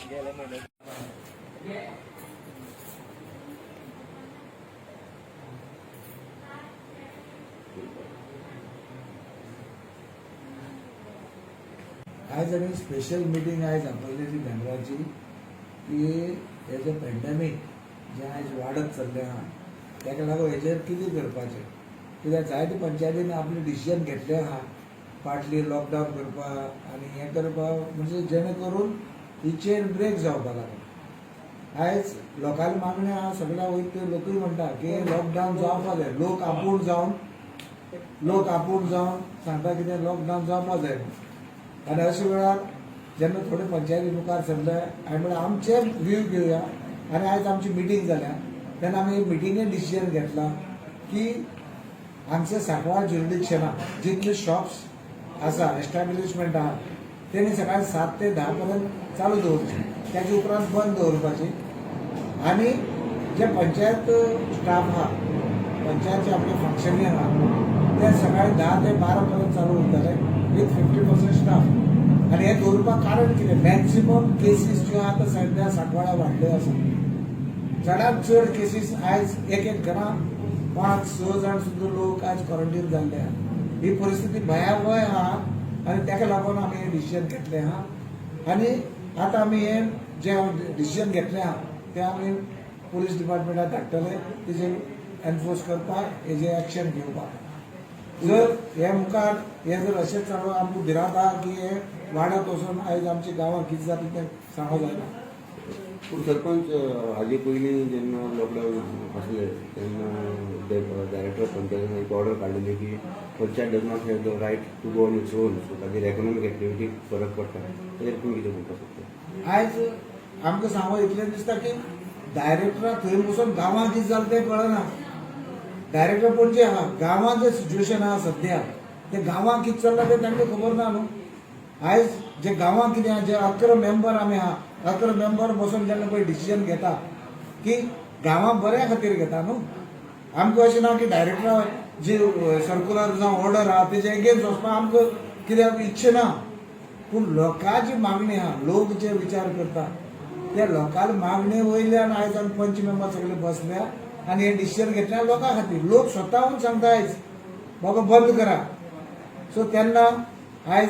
गेले म्हयन्याक. आयज आमी स्पेशल मिटींग आयज आपयलेली बेंगळाची की हे जे पॅन्डेमीक जें आयज वाडत चल्लें आहा तेका लागून हेजेर कितें करपाचें. कित्याक जायते पंचायतीन आपलें डिसिजन घेतलें आहा पार्टली लॉकडावन करपाक आनी हें करपाक, म्हणजे जेणे करून ही चेन ब्रेक जावपा लागून. आयज लोकांली मागणी आहा, सगळ्या वयता ते लोकूय म्हणटा की लॉकडावन जावपा जाय. लोक आपूण जावन सांगता कितें लॉकडावन जावपा जाय म्हणून. आनी अशे वेळार जेन्ना थोडे पंचायती मुखार सरले आनी म्हणल्यार आमचे व्यू घेवया आनी आयज आमची मिटींग जाल्या तेन्ना आमी मिटिंगेन डिसिजन घेतला की आमच्या सांकवाळ ज्युरिडिक्शनात जितले शॉप्स आसा, एस्टॅब्लिशमेंट आहा, तेणी सकाळी 7 ते 10 पर्यंत चालू दवरचे, त्याच्या उपरांत बंद दवरपाची. आनी जे पंचायत स्टाफ आहा, पंचायतचे आपले फंक्शनिंग आहा, ते सकाळी 10 ते 12 पर्यंत चालू उरतले विथ 50% स्टाफ. आनी हे दवरपाक कारण कितें? मॅक्सिमम केसीस ज्यो आतां सद्या सांकवाळा वाडल्यो आसा. चडात चड केसीस आयज एक एक घरांत पांच स जाण सुद्दां लोक आयज क्वॉरंटीन जाल्ले आहा. ही परिस्थिती भयावह आहा आनी ताका लागून आमी हें डिसिजन घेतलें आहा. आनी आतां आमी हें जें डिसिजन घेतलें आहा तें आमी पुलीस डिपार्टमेंटाक धाडटले तेजेर एनफोर्स करपाक, हेजेर एक्शन घेवपाक. जर हे मुखार हे जर अशेंच चालू, आमकां भिरांत आहा की हे वाडत वचून आयज आमच्या गांवांत कितें जाता तें सांगो जायना. पूण सरपंच, हाजे पयलीं जेन्ना लॉकडावन आसलें तेन्ना डायरेक्टर पंचायतीन एक ऑर्डर काडलेली की panchayat does not have the right to go on its own, so ताजेर इकॉनॉमीक एक्टिविटीक फरक पडटा. ताजेर तुमी कितें म्हणपाक सोदता? आयज आमकां सांगो इतलें दिसता की डायरेक्टरा थंय बसून गांवांत कितें जालें तें कळना. डायरेक्टर पणजे आहा, गांवांत जें सिच्युएशन आहा सद्या तें गांवांत कितें चल्लां तें तांकां खबर ना न्हू. आयज जे गांवांत कितें आहा, जे 11 मेंबर आमी आहा, 11 मेंबर बसून जेन्ना पळय डिसिजन घेता की गांवां बऱ्या खातीर घेता न्हू. आमकां अशें ना की डायरेक्टरा जी सर्कुलर जावं ऑर्डर आहा तेजे एगेन्स्ट वचपाक आमकां कित्याक इच्छा ना. पूण लोकांची मागणी आहा, लोक जे विचार करता त्या लोकांच्या मागणे वयल्यान आयज आमी पंच मेंबर सगळे बसल्या आनी हे डिसिजन घेतल्या लोकां खातीर. लोक स्वताहून सांगता आयज, बाबा बंद करा. सो तेन्ना आयज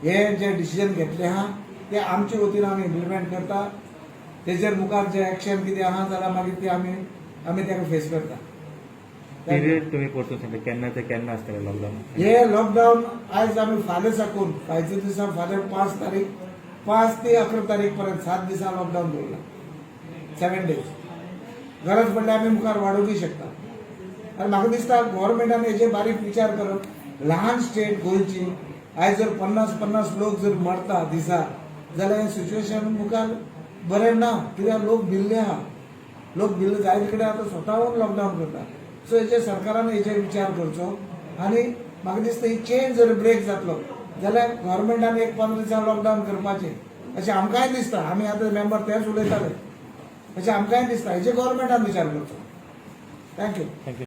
हे जे डिसिजन घेतले आहा ते आमचे वतीन आमी इम्प्लिमेंट करता. तेजेर मुखार जे एक्शन कितें आहा जाल्यार मागीर ते आमी ताका फेस करता. पिरियड तुम्ही परतून सांगता, केन्ना ते केन्ना आसतलें लॉकडावन? हे लॉकडावन आयज आमी फाल्यां साकून, फायच्या दिसा, फाल्यां 5 तारीख, 5 ते 11 तारीख पर्यंत 7 दिसां लॉकडावन दवरला, 7 डेज. गरज पडल्यार आमी मुखार वाडोवंकय शकता. आनी म्हाका दिसता गव्हर्मेंटान हेजेर बारीक विचार करप. ल्हान स्टेट गोंयची, आयज जर 50 50 लोक जर मरता दिसा जाल्यार हें सिच्युएशन मुखार बरें ना. कित्याक लोक भिल्ले आहा, लोक भिल्ले जायते कडेन आतां स्वताहून लॉकडावन करता. सो हेजेर सरकारान हेजेर विचार करचो आनी म्हाका दिसता ही चेन जर ब्रेक जातलो जाल्यार गव्हर्मेंटान एक 15 दिसां लॉकडावन करपाचें अशें आमकांय दिसता. आमी आतां मेंबर तेच उलयताले, अशें आमकांय दिसता. हेजेर गव्हर्मेंटान विचार करचो. Thank you. Thank you.